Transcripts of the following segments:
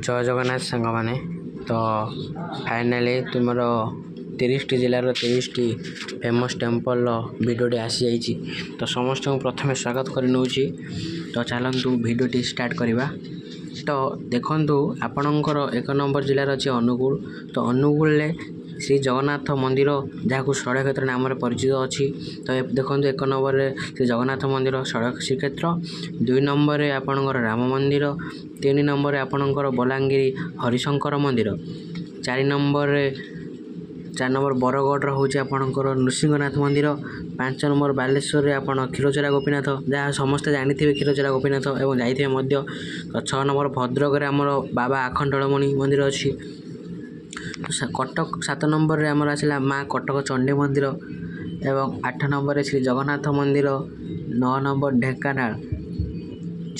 ଜୟ ଜଗନ୍ନାଥ ସାଙ୍ଗମାନେ। ତ ଫାଇନାଲି ତୁମର 30ଟି ଜିଲ୍ଲାର 30ଟି ଫେମସ୍ ଟେମ୍ପଲ୍ର ଭିଡ଼ିଓଟି ଆସିଯାଇଛି। ତ ସମସ୍ତଙ୍କୁ ପ୍ରଥମେ ସ୍ୱାଗତ କରି ନେଉଛି। ତ ଚାଲନ୍ତୁ, ଭିଡ଼ିଓଟି ଷ୍ଟାର୍ଟ କରିବା। ତ ଦେଖନ୍ତୁ, ଆପଣଙ୍କର 1 ନମ୍ବର ଜିଲ୍ଲାରେ ଅଛି ଅନୁଗୁଳ। ତ ଅନୁଗୁଳରେ ଶ୍ରୀ ଜଗନ୍ନାଥ ମନ୍ଦିର, ଯାହାକୁ ଷଡ଼କ୍ଷେତ୍ର ନାମରେ ପରିଚିତ ଅଛି। ତ ଦେଖନ୍ତୁ, 1 ନମ୍ବରରେ ଶ୍ରୀ ଜଗନ୍ନାଥ ମନ୍ଦିର ଶ୍ରୀକ୍ଷେତ୍ର, 2 ନମ୍ବରରେ ଆପଣଙ୍କର ରାମ ମନ୍ଦିର, 3 ନମ୍ବରରେ ଆପଣଙ୍କର ବଲାଙ୍ଗୀର ହରିଶଙ୍କର ମନ୍ଦିର, 4 ନମ୍ବରରେ, 4 ନମ୍ବର ବରଗଡ଼ର ହେଉଛି ଆପଣଙ୍କର ନୃସିଂହନାଥ ମନ୍ଦିର, 5 ନମ୍ବର ବାଲେଶ୍ୱରରେ ଆପଣ କ୍ଷୀରଚୋରା ଗୋପୀନାଥ, ଯାହା ସମସ୍ତେ ଜାଣିଥିବେ କ୍ଷୀରଚୋରା ଗୋପୀନାଥ ଏବଂ ଯାଇଥିବେ ମଧ୍ୟ। ତ 6 ନମ୍ବର ଭଦ୍ରକରେ ଆମର ବାବା ଆଖଣ୍ଡଳମଣି ମନ୍ଦିର ଅଛି। କଟକ 7 ନମ୍ବରରେ ଆମର ଆସିଲା ମା କଟକ ଚଣ୍ଡୀ ମନ୍ଦିର ଏବଂ 8 ନମ୍ବରରେ ଶ୍ରୀ ଜଗନ୍ନାଥ ମନ୍ଦିର, 9 ନମ୍ବର ଢେଙ୍କାନାଳ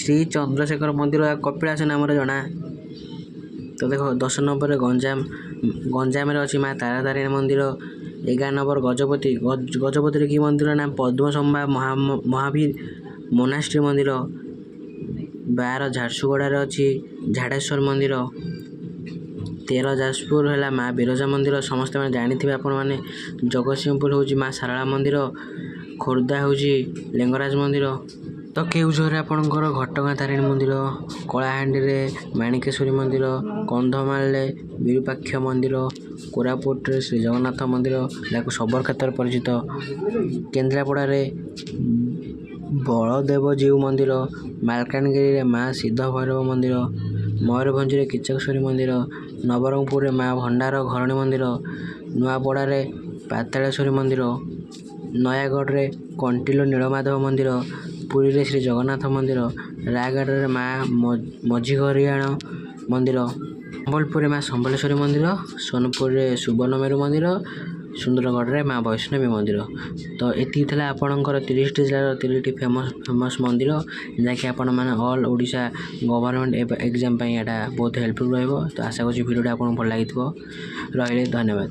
ଶ୍ରୀ ଚନ୍ଦ୍ରଶେଖର ମନ୍ଦିର, କପିଳାସ ନାମରେ ଜଣା। ତ ଦେଖ, 10 ନମ୍ବରରେ ଗଞ୍ଜାମ, ଗଞ୍ଜାମରେ ଅଛି ମା ତାରାତାରିଣୀ ମନ୍ଦିର। 11 ନମ୍ବର ଗଜପତି, ଗଜପତିରେ କି ମନ୍ଦିର ନା ପଦ୍ମସମ୍ଭା ମହାବୀର ମୋନାଷ୍ଟ୍ରି ମନ୍ଦିର। 12 ଝାରସୁଗୁଡ଼ାରେ ଅଛି ଝାଡ଼େଶ୍ୱର ମନ୍ଦିର। 13 ଯାଜପୁର ହେଲା ମା ବିରଜା ମନ୍ଦିର, ସମସ୍ତେ ମାନେ ଜାଣିଥିବେ ଆପଣମାନେ। ଜଗତସିଂହପୁର ହେଉଛି ମା ଶାରଳା ମନ୍ଦିର। ଖୋର୍ଦ୍ଧା ହେଉଛି ଲିଙ୍ଗରାଜ ମନ୍ଦିର। ତ କେଉଁଝରରେ ଆପଣଙ୍କର ଘଟଗାଁ ତାରିଣୀ ମନ୍ଦିର, କଳାହାଣ୍ଡିରେ ମାଣିକେଶ୍ୱରୀ ମନ୍ଦିର, କନ୍ଧମାଳରେ ବିରୁପାକ୍ଷ ମନ୍ଦିର, କୋରାପୁଟରେ ଶ୍ରୀ ଜଗନ୍ନାଥ ମନ୍ଦିର, ଯାହାକୁ ଶବର କ୍ଷେତ୍ରରେ ପରିଚିତ, କେନ୍ଦ୍ରାପଡ଼ାରେ ବଳଦେବଜୀଉ ମନ୍ଦିର, ମାଲକାନଗିରିରେ ମା ସିଦ୍ଧ ଭୈରବ ମନ୍ଦିର, ମୟୂରଭଞ୍ଜରେ କିଚକେଶ୍ୱରୀ ମନ୍ଦିର, ନବରଙ୍ଗପୁରରେ ମା ଭଣ୍ଡାର ଘରଣୀ ମନ୍ଦିର, ନୂଆପଡ଼ାରେ ପାତାଳେଶ୍ୱରୀ ମନ୍ଦିର, ନୟାଗଡ଼ରେ କଣ୍ଟିଲୋ ନୀଳମାଧବ ମନ୍ଦିର, ପୁରୀରେ ଶ୍ରୀ ଜଗନ୍ନାଥ ମନ୍ଦିର, ରାୟଗଡ଼ାରେ ମା ମଝିଘରିଆଣ ମନ୍ଦିର, ସମ୍ବଲପୁରରେ ମା ସମ୍ବଲେଶ୍ୱରୀ ମନ୍ଦିର, ସୋନପୁରରେ ସୁବର୍ଣ୍ଣମେରୁ ମନ୍ଦିର, ସୁନ୍ଦରଗଡ଼ରେ ମା ବୈଷ୍ଣବୀ ମନ୍ଦିର। ତ ଏତିକି ଥିଲା ଆପଣଙ୍କର 30ଟି ଜିଲ୍ଲାର 30ଟି ଫେମସ୍ ଫେମସ୍ ମନ୍ଦିର, ଯାହାକି ଆପଣମାନେ ଅଲ୍ ଓଡ଼ିଶା ଗଭର୍ଣ୍ଣମେଣ୍ଟ ଏକ୍ଜାମ୍ ପାଇଁ ଏଇଟା ବହୁତ ହେଲ୍ପଫୁଲ୍ ରହିବ। ତ ଆଶା କରୁଛି ଭିଡ଼ିଓଟି ଆପଣଙ୍କୁ ଭଲ ଲାଗିଥିବ। ରହିଲି, ଧନ୍ୟବାଦ।